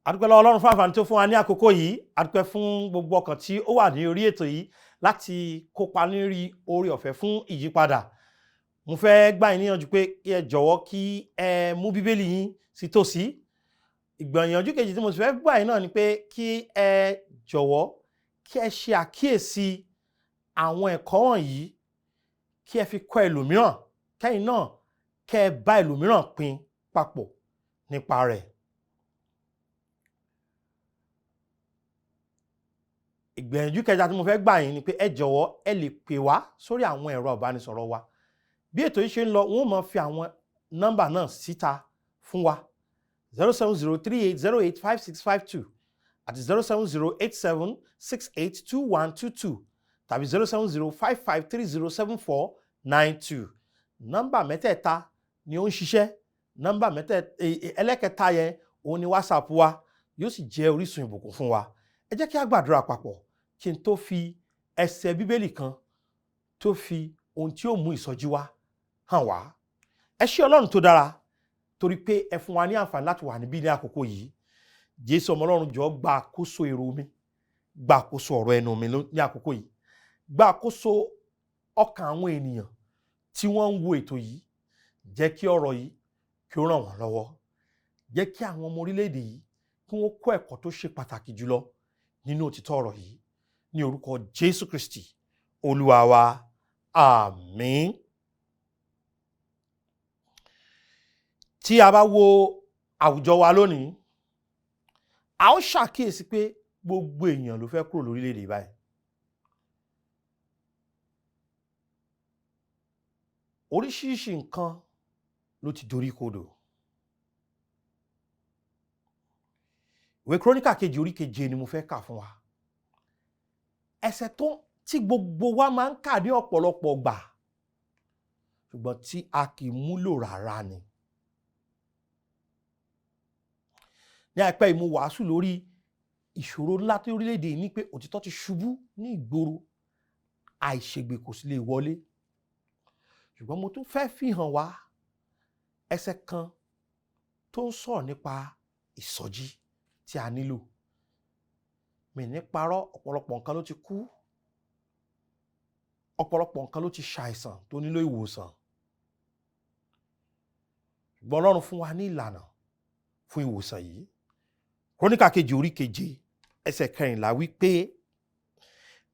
Adúpẹ́ lọ́wọ́ Ọlọ́run fún àǹfààní tó fún wa ní àkókò yìí. Adúpẹ́ fún gbogbo ọkàn tí ó wà ní orí ètò yìí láti kópa lórí oore ọ̀fẹ́ fún ìyípadà. Mo fẹ́ gbà yín níyànjú pé kí ẹ jọ̀wọ́ kí ẹ mú Bíbélì yín sí tòsí. Ìgbìyànjú kejì tí mo sì fẹ́ gbà yín náà ni pé kí ẹ jọ̀wọ́ kí ẹ ṣe àkíyèsí àwọn ẹ̀kọ́ wọ̀nyí, kí ẹ fi kọ́ ẹlòmíràn, kẹ́yìn náà kẹ́ ẹ bá ẹlòmíràn pín papọ̀ nípa rẹ̀. Ìgbìyànjú kẹta tí mo fẹ́ gbà yín ni pé ẹ jọ̀wọ́ ẹ lè pè wá sórí àwọn ẹ̀rọ ìbánisọ̀rọ̀ wa. Bí ètò yìí ṣe ń lọ, wọ́n ó máa fi àwọn nọ́mbà náà síta fún wa: 07038085652 àti 07087682122 tàbí 07055307492. Nọ́mbà mẹ́tẹ̀ẹ̀ta ni ó ń ṣiṣẹ́. Nọ́mbà ẹlẹ́kẹta yẹn òun ni WhatsApp wa, yóò sì jẹ́ orísun ìbùkún fún wa. Ẹ jẹ́ kí a gbàdúrà papọ̀ kí n tó fi ẹsẹ̀ Bíbélì kan tó fi ohun tí ó mú ìsọjí wá hàn wá. Ẹ ṣé Ọlọ́run tó dára, torí pé ẹ fún wa ní àǹfààní láti wà níbí ní àkókò yìí. Jésù ọmọ Ọlọ́run, jọ̀ọ́ gba àkóso èrò mi, gba àkóso ọ̀rọ̀ ẹnu mi ní àkókò yìí, gba àkóso ọkàn àwọn ènìyàn tí wọ́n ń wo ètò yìí. Jẹ́ kí ọ̀rọ̀ yìí kí ó ràn wọ́n lọ́wọ́. Jẹ́ kí àwọn ọmọ orílẹ̀-èdè yìí kí wọ́n kọ́ ẹ̀kọ́ tó ṣe pàtàkì jùlọ nínú òtítọ́ ọ̀rọ̀ yìí, ní orúkọ Jésù Kristi Olúwa wa, àmín. Tí a bá wo àwùjọ wa lónìí, a ó ṣàkíyèsí pé gbogbo èèyàn ló fẹ́ kúrò lórílẹ̀-èdè báyìí. Oríṣiríṣi nǹkan ló ti dorí kodò. Ìwé Kíróníkà kejì orí keje ni mo fẹ́ kà fún wa. Ẹsẹ̀ tó tí gbogbo wa máa ń kà ní ọ̀pọ̀lọpọ̀ gbà, ṣùgbọ́n tí a kì í múlò rárá ni. Ní àìpẹ́ yìí mo wàásù lórí ìṣòro ńlá tí orílẹ̀-èdè yìí ní, pé òtítọ́ ti ṣubú ní ìgboro, àìṣègbè kò sì lè wọlé. Ṣùgbọ́n mo tún fẹ́ fi hàn wá ẹsẹ̀ kan tó ń sọ̀rọ̀ nípa ìsọjí tí a nílò. Mi ní parọ́, ọ̀pọ̀lọpọ̀ nǹkan ló ti kú, ọ̀pọ̀lọpọ̀ nǹkan ló ti ṣàìsàn tó nílò ìwòsàn. Ṣùgbọ́n Ọlọ́run fún wa ní ìlànà fún ìwòsàn yìí. Kíróníkà kejì orí keje ẹsẹ̀ 14 wí pé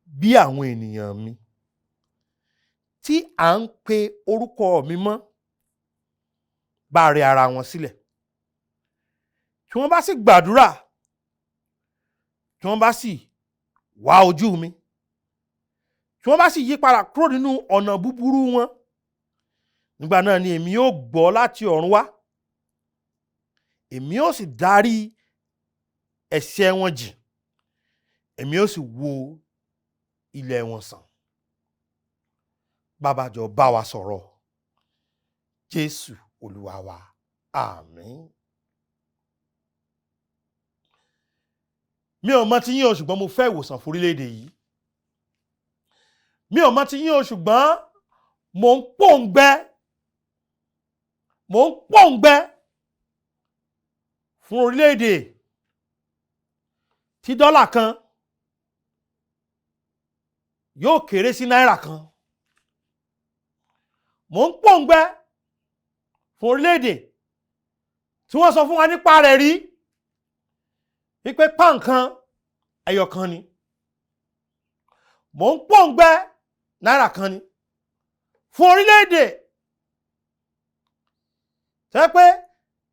bí àwọn ènìyàn mi tí à ń pe orúkọ mi mọ́ bá rẹ ara wọn sílẹ̀, tí wọ́n bá sì gbàdúrà, tí wọ́n bá sì wá ojú mi, tí wọ́n bá sì yí padà kúrò nínú ọ̀nà búburú wọn, nígbà náà ni èmi yóò gbọ́ láti ọ̀run wá, èmi yóò sì dárí ẹ̀ṣẹ̀ wọn jì, èmi yóò sì wo ilẹ̀ wọn sàn. Bàbá, jọ̀ọ́ bá wa sọ̀rọ̀. Jésù Olúwa wa, àmín. Mi ò mọ ti yín o, ṣùgbọ́n mo fẹ́ ìwòsàn fún orílẹ̀-èdè yìí. Mi ò mọ ti yín o, ṣùgbọ́n mò ń pòǹgbẹ, mò ń pòǹgbẹ fún orílẹ̀-èdè tí dọ́là kan yóò kéré sí náírà kan. Mò ń pòǹgbẹ fún orílẹ̀-èdè tí wọ́n sọ fún wa nípa rẹ̀ rí wípé pọ́n kan ẹyọ kan ni. Mò ń pòǹgbẹ náírà kan ni fún orílẹ̀-èdè tẹ́ pé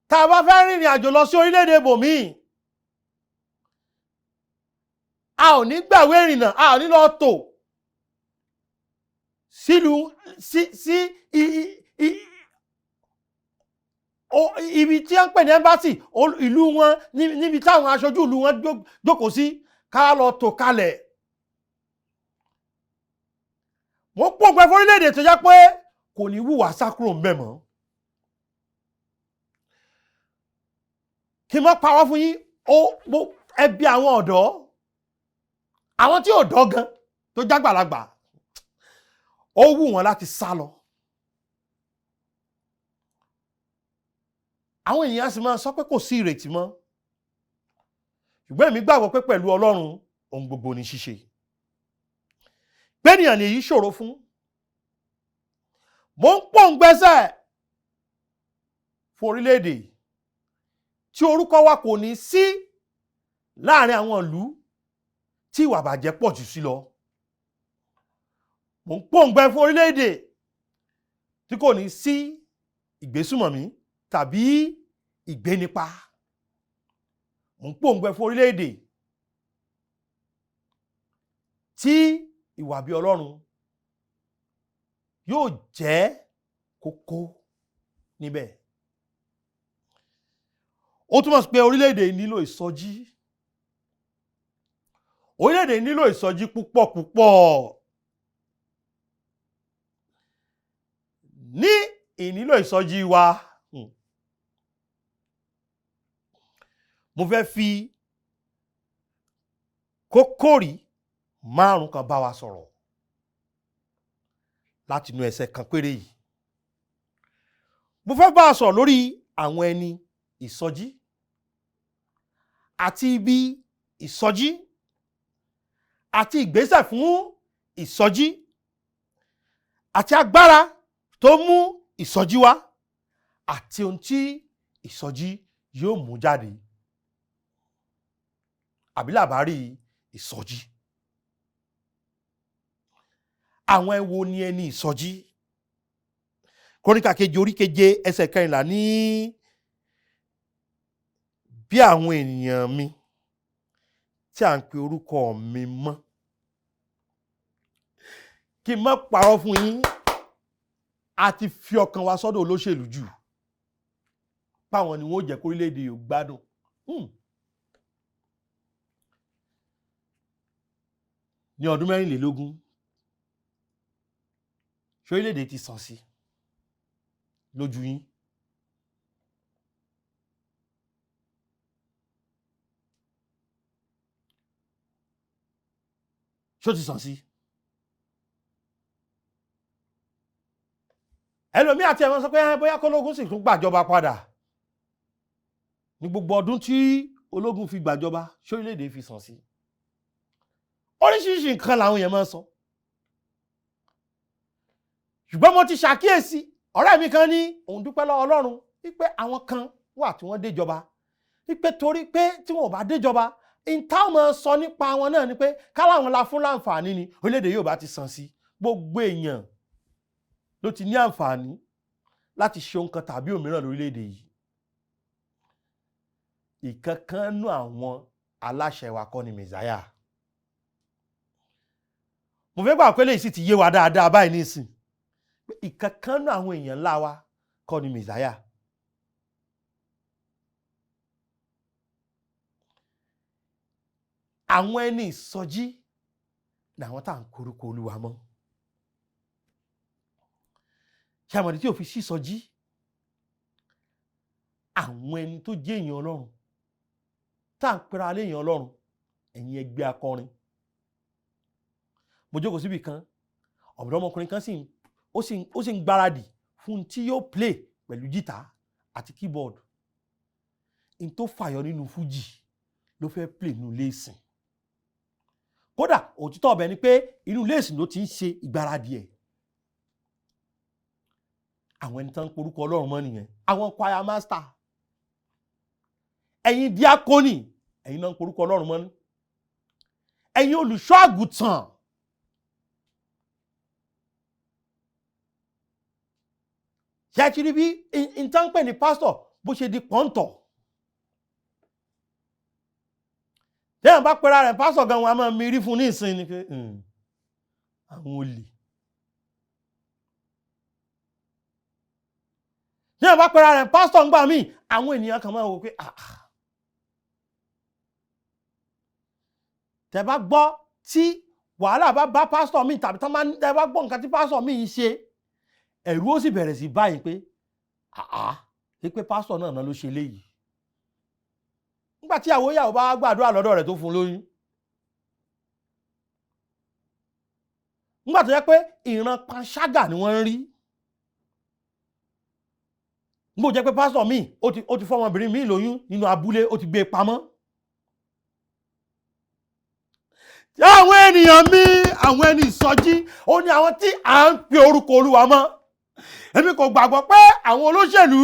tá a bá fẹ́ rìnrìn àjò lọ sí orílẹ̀-èdè bòmíì, a ò ní gbàwé ìrìnnà, a ò ní lọ tò sílùú sí ibi tí wọ́n ń pè ní ẹ́mbásì ìlú wọn, níbi táwọn aṣojú ìlú wọn jókòó sí, ká lọ tò kalẹ̀. Mo pòǹgbẹ fún orílẹ̀-èdè tó jẹ́ pé kò ní wùwà sá kúrò ń bẹ̀ mọ́. Kí n má parọ́ fún yín, ẹbí àwọn ọ̀dọ́, àwọn tí ò dọ́ gan tó jágbàlagbà, ó wù wọ́n láti sá lọ. Àwọn ènìyàn sì máa sọ pé kò sí ìrètí mọ́. Ṣùgbọ́n èmi gbàgbọ́ pé pẹ̀lú Ọlọ́run ohun gbogbo ní ṣíṣe. Gbẹ́nìyàn ni èyí ṣòro fún. Mo ń pòǹgbẹ́sẹ̀ fún orílẹ̀-èdè tí orúkọ wa kò ní sí láàrin àwọn ìlú tí ìwà bàjẹ́ pọ̀ jù sí lọ. Mo ń pòǹgbẹ fún orílẹ̀-èdè tí kò ní sí ìgbésùmọ̀mí tàbí ìgbénipa. Mo ń pòǹgbẹ fún orílẹ̀-èdè tí ìwà bí Ọlọ́run yóò jẹ́ kókó níbẹ̀. Ó túmọ̀ sí pé orílẹ̀-èdè nílò ìsọjí. Orílẹ̀-èdè nílò ìsọjí púpọ̀ púpọ̀. Ní ìnílò ìsọjí wa, mo fẹ́ fi kókórí márùn kan bá wa sọ̀rọ̀ láti inú ẹsẹ̀ kan péré yìí. Mo fẹ́ bá a sọ̀rọ̀ lórí àwọn ẹni ìsọjí àti ibi ìsọjí àti ìgbésẹ̀ fún ìsọjí àti agbára tó mú ìsọjí wá àti ohun tí ìsọjí yóò mú jáde àbí làbárí ìsọjí. Àwọn wo ni ẹni ìsọjí? Króníkà kejì orí keje ẹsẹ̀ 14 ní bí àwọn ènìyàn mi tí à ń pe orúkọ mi mọ́. Kí n má parọ́ fún yín, a ti fi ọkàn wa sọ́dọ̀ olóṣèlú jù páwọn ni wọ́n ó jẹ́ kórílẹ̀-èdè yóò gbádùn. Ní ọdún 24 ṣorílẹ̀-èdè ti sàn sí lójú yín. Ṣó ti sàn sí? Ẹlòmíì àti ẹ̀wọ̀n sọ pé bóyá kólógún sì tún gbàjọba padà. Ní gbogbo ọdún tí ológun fi gbàjọba, ṣorílẹ̀-èdè fi sàn sí. Oríṣiríṣi nǹkan làwọn èèyàn máa ń sọ. Ṣùgbọ́n mo ti ṣàkíyèsí ọ̀rẹ́ mi kan ní òun dúpẹ́ lọ́wọ́ Ọlọ́run wípé àwọn kan wà tí wọ́n déjọba, wípé torí pé tí wọn ò bá déjọba, ìta máa sọ nípa wọn náà ni pé káláwọn la fún láǹfààní ni orílẹ̀-èdè yóò bá ti sàn sí. Gbogbo èèyàn ló ti ní àǹfààní láti ṣe ohun kan tàbí òmíràn lórílẹ̀-èdè yìí. Ìkankan nú àwọn aláṣẹ wa kọ́ ni Mẹ̀sáyà. Mo fẹ́ gbà pé léyìí sì ti yé wa dáadáa báyìí nísìn. Ìkankan nú àwọn èèyàn ńlá wa kọ́ ni Mẹ̀sáyà. Àwọn ẹni ìsọjí làwọn tá à ń korúkọ Olúwa mọ́. Ṣé àmọ̀dé tí ò fi sí ìsọjí? Àwọn ẹni tó jẹ́ èèyàn Ọlọ́run tá à ń pera léèyàn Ọlọ́run, ẹ̀yin ẹgbẹ́ akọrin. Mo jókòó síbì kan, ọ̀dọ́mọkùnrin kan ó sì ń gbáradì fún tí yóò play pẹ̀lú jìtá àti keyboard. N tó fàyọ nínú fújì ló fẹ́ play nínú ilé ìsìn. Kódà òtítọ́ ọbẹ̀ ni pé inú ilé ìsìn ló ti ń ṣe ìgbáradì ẹ̀. Àwọn ẹni tán ń porúkọ Ọlọ́run mọ́ nìyẹn. Àwọn choir master, ẹ̀yin díákónì, ẹ̀yin náà ń porúkọ Ọlọ́run mọ́ ní. Ẹ̀yin olùṣọ́ àgùntàn, ṣé ẹ ti rí bí n tán ń pè ní pásítọ̀ bó ṣe di pọ́ńtọ̀? Téèyàn bá pera rẹ̀ pásítọ̀ gan, wọn a máa mirí fún ní ìsìn ni pé àwọn olè. Téèyàn bá pera rẹ̀ pásítọ̀ ńgbà míì, àwọn ènìyàn kan máa wò pé tẹ́ bá gbọ́ tí wàhálà bá bá pásítọ̀ míì tàbí tẹ́ bá gbọ́ nǹkan tí pásítọ̀ míì ń ṣe, ẹ̀rù ó sì bẹ̀rẹ̀ sí báyìí pé ṣé pé pásítọ̀ náà ló ṣe léyìí. Nígbà tí àwọn ìyàwó bá gbàdúrà lọ́dọ̀ rẹ̀ tó fún lóyún. Nígbà tó jẹ́ pé ìran panṣágà ni wọ́n ń rí. Nígbà tó jẹ́ pé pásítọ̀ míì ó ti fọ́mọbìnrin míì lóyún nínú abúlé, ó ti gbé e pamọ́. Àwọn ènìyàn mi, àwọn ẹni ìsọjí, ó ní àwọn tí à ń pe orúkọ Olúwa mọ́. Èmi kò gbàgbọ́ pé àwọn olóṣèlú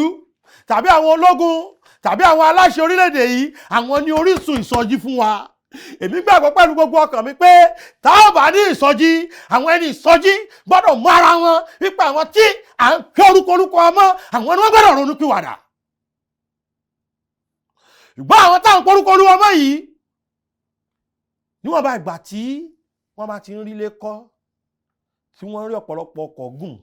tàbí àwọn ológun tàbí àwọn aláṣẹ orílẹ̀-èdè yìí, àwọn ní orísun ìsọjí fún wa. Èmi gbàgbọ́ pẹ̀lú gbogbo ọkàn mi pé tá ò bá ní ìsọjí, àwọn ẹni ìsọjí gbọ́dọ̀ mọ ara wọn wípé àwọn tí à ń pe orúkọ Olúwa mọ́, àwọn ni wọ́n gbọ́dọ̀ ronú pìwàdà. Ṣùgbọ́n àwọn táwọn porúkọ Olúwa mọ́ yìí, níwọ̀n bá ìgbà tí wọ́n bá ti ń rí ilé kọ́, tí wọ́n ń rí ọ̀pọ̀lọpọ̀ ọkọ̀ gùn,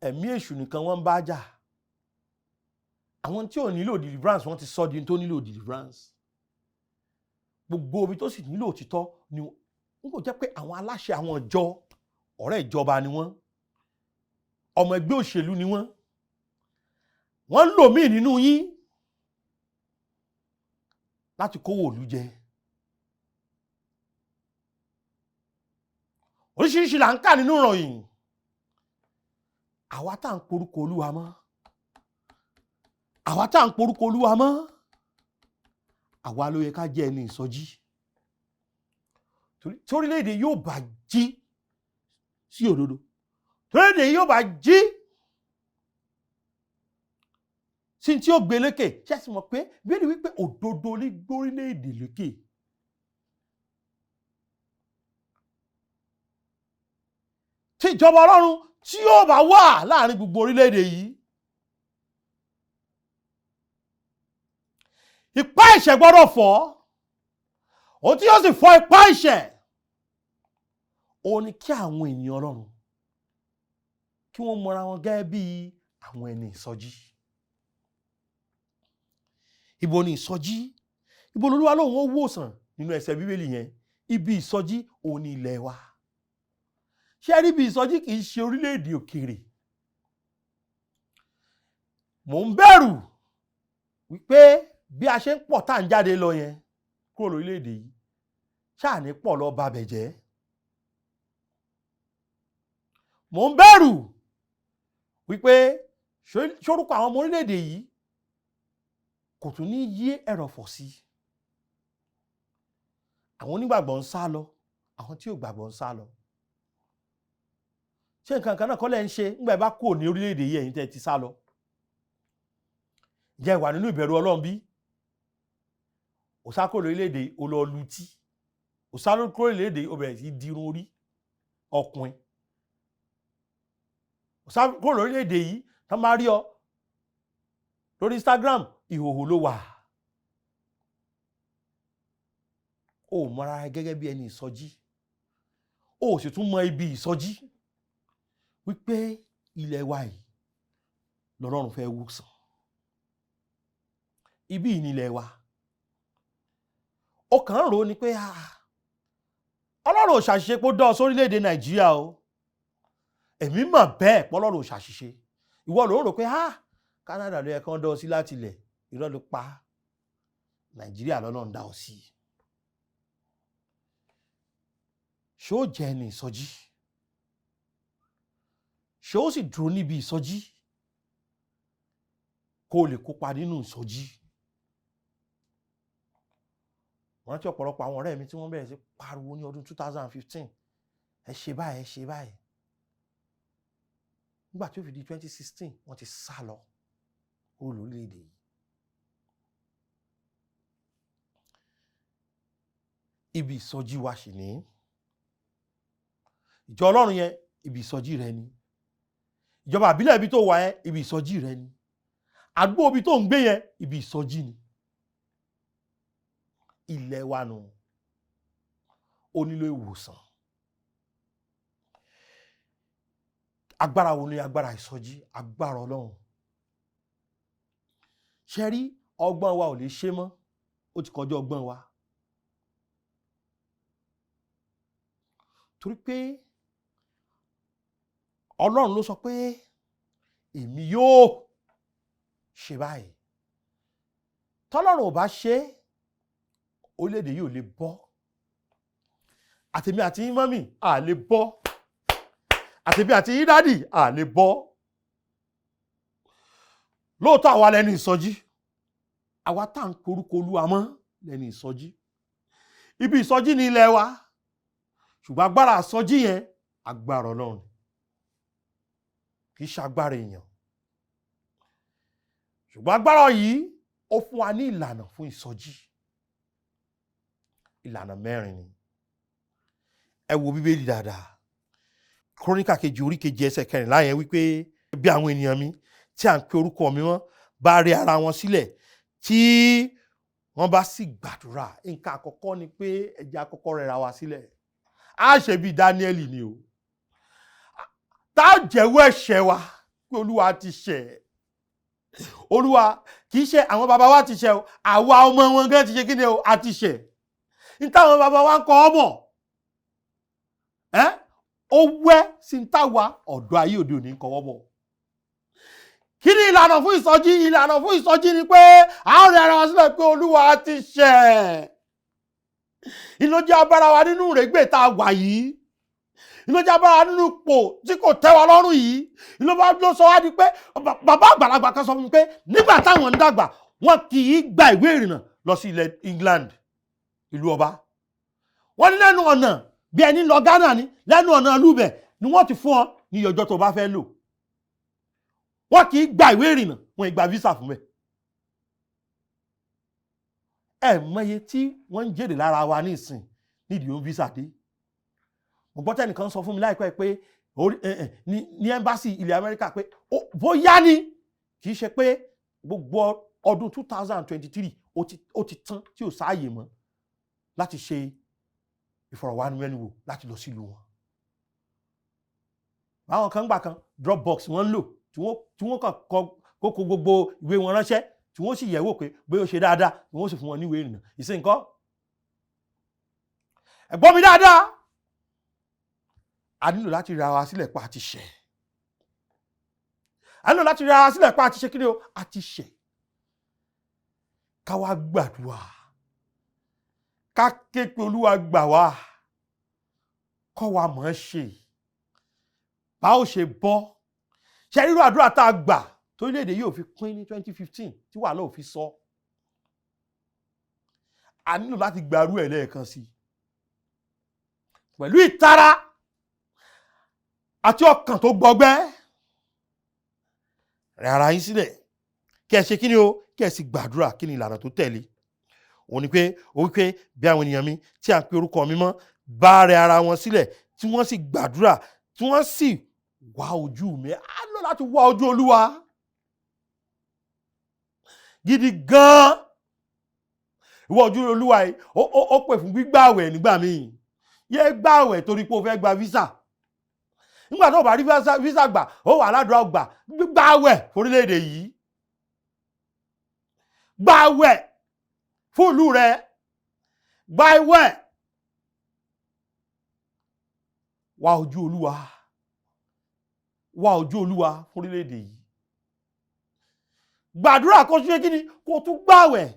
ẹ̀mí èṣù nìkan wọ́n ń bá jà. Àwọn tí ò nílò deliverance, wọ́n ti sọ di tó nílò deliverance. Gbogbo ibi tó sì nílò òtítọ́ ni n kò jẹ́ pé àwọn aláṣẹ àwọn ìjọ, ọ̀rẹ́ ìjọba ni wọ́n, ọmọ ẹgbẹ́ òṣèlú ni wọ́n, wọ́n ń lò míì nínú yín láti kówó ìlú jẹ. Oríṣiríṣi là ń kà nínú ìròyìn. Àwa tá à ń porúkọ Olúwa mọ́, àwa tá à ń porúkọ Olúwa mọ́, àwa ló yẹ ká jẹ́ ẹni ìsọjí. Torílẹ̀-èdè yóò bá jí sí òdodo, torílẹ̀-èdè yóò bá jí sí tí ó gbé lékè. Ṣé ẹ sì mọ̀ pé bí ẹni wípé òdodo ní gbórílẹ̀-èdè lékè? Tí ìjọba Ọlọ́run tí yóò bá wà láàrin gbogbo orílẹ̀-èdè yìí, ipá ẹ̀ṣẹ̀ gbọ́dọ̀ fọ́. Ohun tí yóò sì fọ́ ipá ẹ̀ṣẹ̀, òun ni kí àwọn ènìyàn Ọlọ́run kí wọ́n mọra wọn gẹ́gẹ́ bí àwọn ẹni ìsọjí. Ibo ni ìsọjí? Ibo lolúwa lóun ó wòsàn nínú ẹsẹ̀ Bíbélì yẹn? Ibi ìsọjí òun ni ilẹ̀ wa. Ṣé rí, ibi ìsọjí kì í ṣe orílẹ̀-èdè òkèèrè. Mò ń bẹ̀rù wípé bí a ṣe ń pọ̀ tá à ń jáde lọ yẹn kúrò lórílẹ̀-èdè yìí, ṣáà ní pọ̀ lọ ba bẹ̀ jẹ́. Mò ń bẹ̀rù wípé ṣórúkọ àwọn ọmọ orílẹ̀-èdè yìí kò tún ní yí ẹ̀rọ̀fọ̀ sí. Àwọn onígbàgbọ́ ń sá lọ, àwọn tí ò gbàgbọ́ ń sá lọ. Ṣé nǹkan kan náà kọ́ lẹ́ ń ṣe nígbà bá kúrò ní orílẹ̀-èdè yìí, ẹ̀yin tẹ́ ti sá lọ? Ǹjẹ́ ẹ wà nínú ìbẹ̀rù Ọlọ́run bí? Ó sá kúrò lórílẹ̀-èdè, ó lọ lutí. Ó sá kúrò lórílẹ̀-èdè, ó bẹ̀rẹ̀ sí dirun orí ọkùnrin. Ó sá kúrò lórílẹ̀-èdè yìí, tán máa rí ọ lórí Instagram, ìhòhò ló wà. Ó mọra rẹ gẹ́gẹ́ bí ẹni ìsọjí. Ó sì tún mọ ibi ìsọjí wípé ilẹ̀ wa yìí lọ́lọ́run fẹ́ wòsàn. Ibi yìí ni ilẹ̀ wa. Ó kàn ń rò ó ni pé Ọlọ́run ò ṣàṣìṣe pé ó dá ọ sórílẹ̀-èdè Nàìjíríà o. Èmi mọ̀ bẹ́ẹ̀ pé Ọlọ́run ò ṣàṣìṣe. Ìwọ ló ń rò pé Canada ló yẹ kán dá ọ sí láti ilẹ̀. Irọ́ ló pa. Nàìjíríà lọ́lọ́run dá ọ sí. Ṣé ó jẹ́ ẹni ìsọjí? Ṣé ó sì dúró níbi ìsọjí? Kó o lè kópa nínú ìsọjí. Wọ́n rántí ọ̀pọ̀lọpọ̀ àwọn ọ̀rẹ́ mi tí wọ́n bẹ̀rẹ̀ sí pariwo ní ọdún 2015. Ẹ ṣe báyìí, ẹ ṣe báyìí. Nígbà tí ó fi di 2016, wọ́n ti sá lọ kúrò lórílẹ̀-èdè yìí. Ibi ìsọjí wa sì ní. Ìjọ Ọlọ́run yẹn, ibi ìsọjí rẹ ni. Ìjọba àbílẹ̀ ibi tó wà yẹn, ibi ìsọjí rẹ ni. Àdúgbò ibi tó ń gbé yẹn, ibi ìsọjí ni. Ilẹ̀ wa nù. Ó nílò ìwòsàn. Agbára wo ni agbára ìsọjí? Agbára Ọlọ́run. Ṣé rí, ọgbọ́n wa ò lè ṣe mọ́. Ó ti kọjá ọgbọ́n wa. Torí pé Ọlọ́run ló sọ pé èmi yóò ṣe báyìí. Tọ́lọ́run ò bá ṣe, orílẹ̀-èdè yìí ò lè bọ́. Àtèmi àti yín mọ́mì, à lè bọ́. Àtèmi àti yín dádì, à lè bọ́. Lóòótọ́ àwa lẹni ìsọjí. Àwa tá à ń porúkọ Olúwa mọ́ lẹni ìsọjí. Ibi ìsọjí ní ilẹ̀ wa, ṣùgbọ́n agbára ìsọjí yẹn, agbára Ọlọ́run, kì í ṣe agbára èèyàn. Ṣùgbọ́n agbára yìí, ó fún wa ní ìlànà fún ìsọjí. Ìlànà mẹ́rin ni. Ẹ wo Bíbélì dáadáa. Króníkà 2 orí 7 ẹsẹ̀ 14 yẹn wípé, bí àwọn ènìyàn mi tí à ń pe orúkọ mi mọ́ bá rẹ ara wọn sílẹ̀, tí wọ́n bá sì gbàdúrà. Nǹkan àkọ́kọ́ ni pé ẹ jẹ́ àkọ́kọ́ rẹra wa sílẹ̀. Á ṣe bí Dáníẹ́lì ni o, tá a jẹ́wọ́ ẹ̀ṣẹ̀ wa pé Olúwa ti ṣẹ̀. Olúwa, kì í ṣe àwọn bàbá wa ti ṣẹ̀ o, àwa ọmọ wọn gan ti ṣe kí ni o, a ti ṣẹ̀. Ní táwọn bàbá wa ń kọ́ ọmọ ẹ́, ó wẹ́ sí ní táwa ọ̀dọ́ ayé òde òní ń kọ́wọ́ bọ̀. Kí ni ìlànà fún ìsọjí? Ìlànà fún ìsọjí ni pé a ó rẹ ara wa sílẹ̀ pé Olúwa ti ṣẹ̀. Iná jẹ́ abára wa nínú ìrẹ́gbẹ̀ tá a wà yìí, iná jẹ́ abára wa nínú ipò tí kò tẹ́ wa lọ́rùn yìí. Iná bá ló sọ wá di pé bàbá àgbàlagbà kan sọ fún mi pé nígbà táwọn ń dàgbà, wọn kì í gba ìwé ìrìnnà lọ sí ilẹ̀ England, ìlú ọba. Wọ́n ní lẹ́nu ọ̀nà, bí ẹni lọ Ghana ni, lẹ́nu ọ̀nà lúbẹ̀ ni wọ́n ti fún ọ ní ọjọ́ tó bá fẹ́ lò. Wọ́n kì í gba ìwé ìrìnnà, wọ́n ì gba visa fún bẹ́ẹ̀. Ẹ mọye tí wọ́n ń jèrè lára wa ní ìsìn nídìí ó visa dé. Mo gbọ́ tẹ́nìkan sọ fún mi láìpẹ́ pé ní embassy ilẹ̀ Amẹ́ríkà pé bóyá ni kì í ṣe pé gbogbo ọdún 2023 ó ti tán tí ò sáàyè mọ́ láti ṣe ìfọ̀rọ̀wánilẹ́nuwò láti lọ sílùú wọn. Báwọn kan gbà kan, Dropbox wọ́n ń lò tí wọ́n kàn kọ kókó gbogbo ìwé wọn ránṣẹ́, tí wọ́n sì yẹ̀ wò pé bóyá ó ṣe dáadáa, tí wọ́n sì fún wọn níwèé ìrìnnà. Ìsìn nǹkan, ẹ gbọ́ mi dáadáa, a nílò láti ra wa sílẹ̀ pa àti ṣẹ̀. A nílò láti ra wa sílẹ̀ pa àti ṣe kí ni o, àti ṣẹ̀. Ká wá gbàdúrà, ká ké pe Olúwa, gbà wá, kọ́ wa mọ̀ ọ́n ṣe, bá ó ṣe bọ́ ṣe. Rírọ àdúrà tá a gbà torílẹ̀-èdè yóò fi pín ní 2015 tí wàhálà ò fi sọ, a nílò láti gbàrú ẹ̀ lẹ́ẹ̀kan sí i pẹ̀lú ìtara àti ọkàn tó gbọgbẹ́. Rẹ̀ ara yín sílẹ̀, kí ẹ ṣe kí ni o, kí ẹ sì gbàdúrà. Kí ni ìlànà tó tẹ̀lé? Òun ni pé ó wí pé bí àwọn ènìyàn mi tí à ń pe orúkọ mi mọ́ bá rẹ ara wọn sílẹ̀, tí wọ́n sì gbàdúrà, tí wọ́n sì wá ojú mi. Á lọ láti wá ojú Olúwa gidi gan-an. Ìwọ ojú Olúwa yìí, ó pè fún gbígbààwẹ̀ nígbà míì. Yé gbààwẹ̀ torí pé o fẹ́ gba visa. Nígbà tó o bá rí visa gbà, ó wà aládùúrà gbà. Gbààwẹ̀ fórílẹ̀-èdè yìí, gbààwẹ̀ fún ìlú rẹ, gbààwẹ̀, wá ojú Olúwa, wá ojú Olúwa fórílẹ̀-èdè yìí. Gbàdúrà kó ṣe kí ni, kó tún gbààwẹ̀.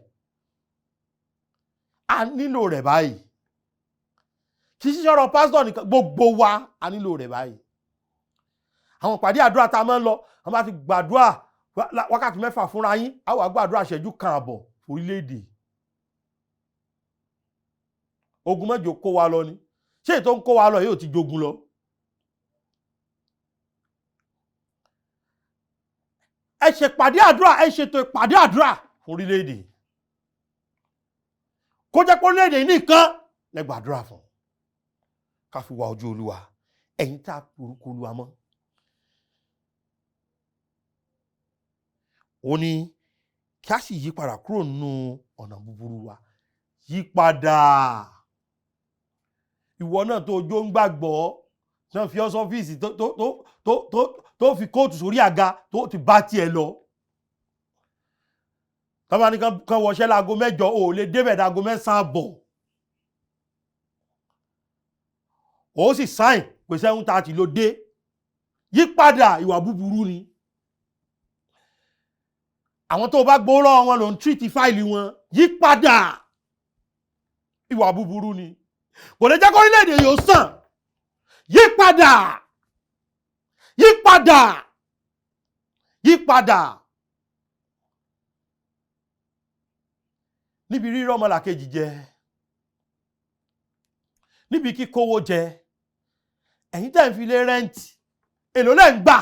A nílò rẹ̀ báyìí. Kì í ṣe ọ̀rọ̀ pásítọ̀ nìkan, gbogbo wa a nílò rẹ̀ báyìí. Àwọn ìpàdé àdúrà tá a máa ń lọ, wọ́n bá ti gbàdúrà wákàtí 6 fúnra yín, á wàá gbàdúrà ṣẹ́jú kan àbọ̀ orílẹ̀-èdè. Ogun mẹ́jọ kó wa lọ ni. Ṣé èyí tó ń kó wa lọ yóò ti jogun lọ? Ẹ ṣe ìpàdé àdúrà, ẹ ṣètò ìpàdé àdúrà fún orílẹ̀-èdè, kó jẹ́ pé orílẹ̀-èdè nìkan lẹ gbàdúrà fún, ká fi wá ojú Olúwa. Ẹ̀yin tá a pe orúkọ Olúwa mọ́, ó ní kí a sì yí padà kúrò nínú ọ̀nà búburú wa. Yí padà. Ìwọ náà tó jó ń gbàgbọ́ náà, fi ọ́ sọ́fíìsì tó fi kóòtù sórí àga tó ti bá tiẹ̀ lọ. Tọ́ba ní kán wọṣẹ́ láago 8, ò lè débẹ̀ dáago 9:30. Ó sì sáìn pé 7:30 ló dé. Yí padà, ìwà búburú ni. Àwọn tó bá gbowó lọ́wọ́ wọn ló ń tírìtì fáìlì wọn. Yí padà, ìwà búburú ni. Kò lè jẹ́ kó orílẹ̀-èdè yóò sàn. Yí padà, yí padà, yí padà. Níbi rírọ́ ọmọlàkejì jẹ. Níbi kíkówó jẹ, ẹ̀yin tẹ́ ń fi lé rẹ́ǹtì, èló lẹ́ ń gbà?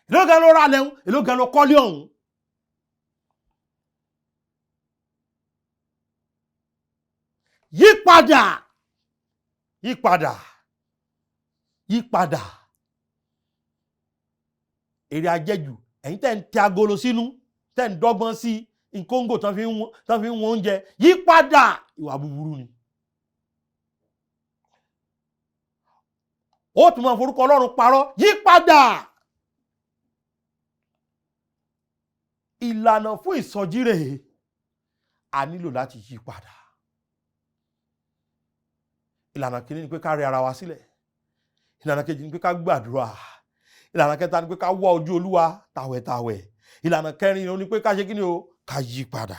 Èló gan ló ra lẹ́hún? Èló gan ló kọ́lé ọ̀hún? Yípadà, yípadà, yípadà. Èrè àjẹjù, ẹ̀yin tẹ́ ń tẹ agolo sínú, tẹ́ ń dọ́gbọ́n sí nkóńgò tán fi ń wọ́n oúnjẹ, yípadà, ìwà búburú ni. Ó tún máa forúkọ Ọlọ́run parọ́, yípadà. Ìlànà fún ìsọjí rèé, a nílò láti yí padà. Ìlànà kìíní ni pé ká rẹ ara wa sílẹ̀. Ìlànà kejì ni pé ká gbàdúrà. Ìlànà kẹta ni pé ká wá ojú Olúwa tàwẹ̀tàwẹ̀. Ìlànà kẹrin ni pé ká ṣe kí ni o, ká yí padà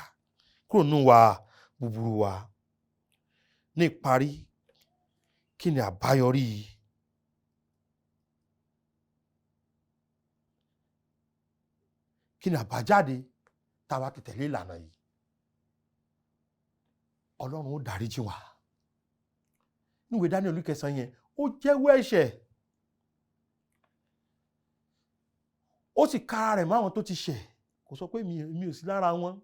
kúrò nínú wa búburú wa. Ní ìparí, kí ni àbáyọrí kí ni àbájáde tá a bá ti tẹ̀lé ìlànà yìí? Ọlọ́run ó dáríjì wá. Níwèé Daniel orí kẹsàn-án yẹn, ó jẹ́wọ́ ẹ̀ṣẹ̀, ó sì kára rẹ̀ mọ́ àwọn tó ti ṣẹ̀, kò sọ pé mi ò sí lára wọn.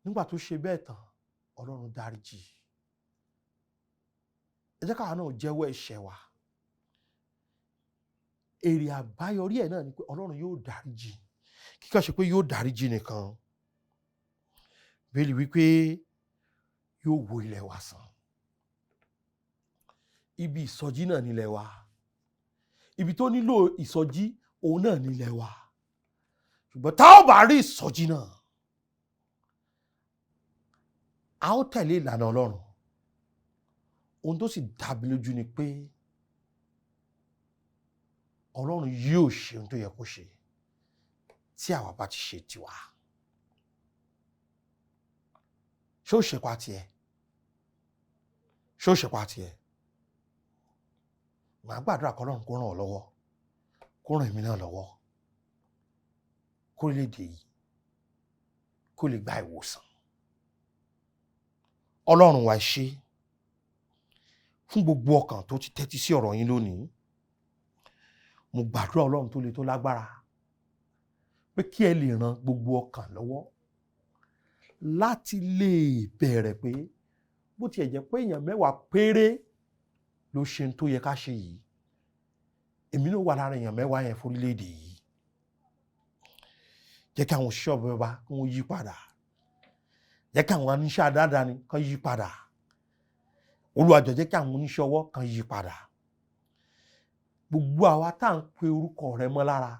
Nígbà tó ṣe bẹ́ẹ̀ tán, Ọlọ́run dáríjì. Ẹ jẹ́ káwa náà jẹ́wọ́ ẹ̀ṣẹ̀ wa. Èrè àbáyọrí ẹ̀ náà ni pé Ọlọ́run yóò dáríjì. Kíkọ́ ṣe pé yóò dáríjì nìkan, Bíbélì wípé yóò wo ilẹ̀ wa sàn. Ibi ìsọjí náà nílẹ̀ wa. Ibi tó nílò ìsọjí òun náà nílẹ̀ wa. Ṣùgbọ́n tá ò bá rí ìsọjí náà, a ó tẹ̀lé ìlànà Ọlọ́run. Ohun tó sì dàbí lójú ni pé Ọlọ́run yóò ṣe ohun tó yẹ kó ṣe tí àwa bá ti ṣe tiwa. Ṣé ó ṣe pa tiẹ̀? Ṣé ó ṣe pa tiẹ̀? Màá gbàdúrà kọ́ Ọlọ́run kó ràn ọ́ lọ́wọ́, kó ràn èmi náà lọ́wọ́, kó lè dè yìí, kó lè gba ìwòsàn. Ọlọ́run wa ṣe fún gbogbo ọkàn tó ti tẹ́tí sí ọ̀rọ̀ yín lónìí. Mo gbàdúrà Ọlọ́run tó le tó lágbára pé kí ẹ lè ran gbogbo ọkàn lọ́wọ́ láti lè bẹ̀rẹ̀ pé bó tiẹ̀ jẹ́ pé èèyàn mẹ́wàá péré ló ṣe tó yẹ ká ṣe yìí, èmi ló wà lára èèyàn mẹ́wàá yẹn fórílẹ̀-èdè yìí. Jẹ́ kí àwọn òṣìṣẹ́ ọba kí wọ́n yí padà. Jẹ́ kí àwọn oníṣẹ́ aládàáni kan yí padà. Olúwa jọ̀ọ́ jẹ́ kí àwọn oníṣẹ́ ọwọ́ kan yí padà. Gbogbo àwa tá à ń pe orúkọ rẹ mọ́ lára,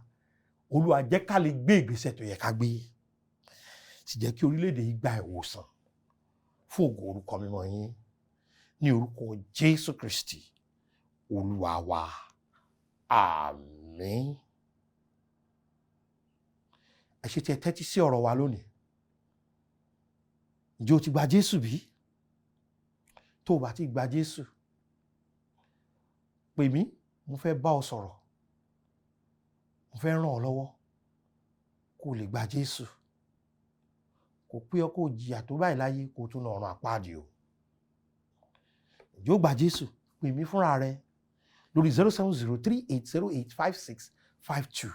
Olúwa jẹ́ ká lè gbé ìgbésẹ̀ tó yẹ ká gbé. Sì jẹ́ kí orílẹ̀-èdè yìí gba ìwòsàn fún ògo orúkọ mímọ́ yín. Ní orúkọ Jésù Kristi, Olúwa wa. Àmín. Ẹ ṣé tí ẹ tẹ́tí sí ọ̀rọ̀ wa lónìí. Ǹjẹ́ o ti gba Jésù bí? Tó o bá ti gba Jésù, pè mí, mo fẹ́ bá ọ sọ̀rọ̀. Mo fẹ́ ràn ọ́ lọ́wọ́ kó o lè gba Jésù. Kò pé ọ kó o jìyà tó báyìí láyé kó o tún lọ ọ̀run àpáàdì o. Ǹjẹ́ o gba Jésù? Pè mí fúnra rẹ lórí 07038085652,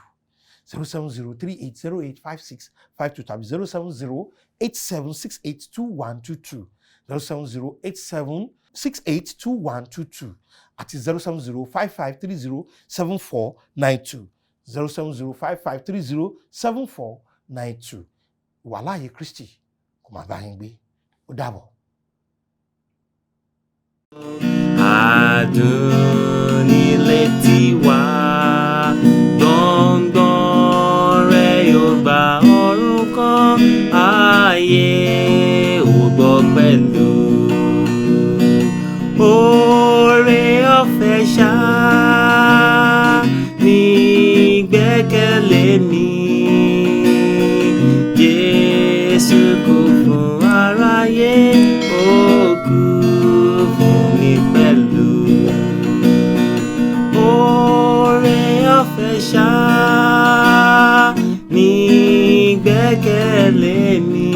07038085652 tàbí 07087682122, 07087682122 àti 07055307492, 07055307492. Ìwàláàyè Kristi kò máa bá yín gbé. Ó dàbọ̀. Adùn nílé tiwa, gbọ̀ngbọ̀n rẹ̀ yóò gba ọ̀run kan, ayé ò gbọ́ pẹ̀lú. Oore ọ̀fẹ́ ṣá ní gbẹ́kẹ̀lé mi. Jésù kú fún aráyé, ó kú fún mi pẹ̀lú. Oore ọ̀fẹ́ ṣá ní gbẹ́kẹ̀lé mi.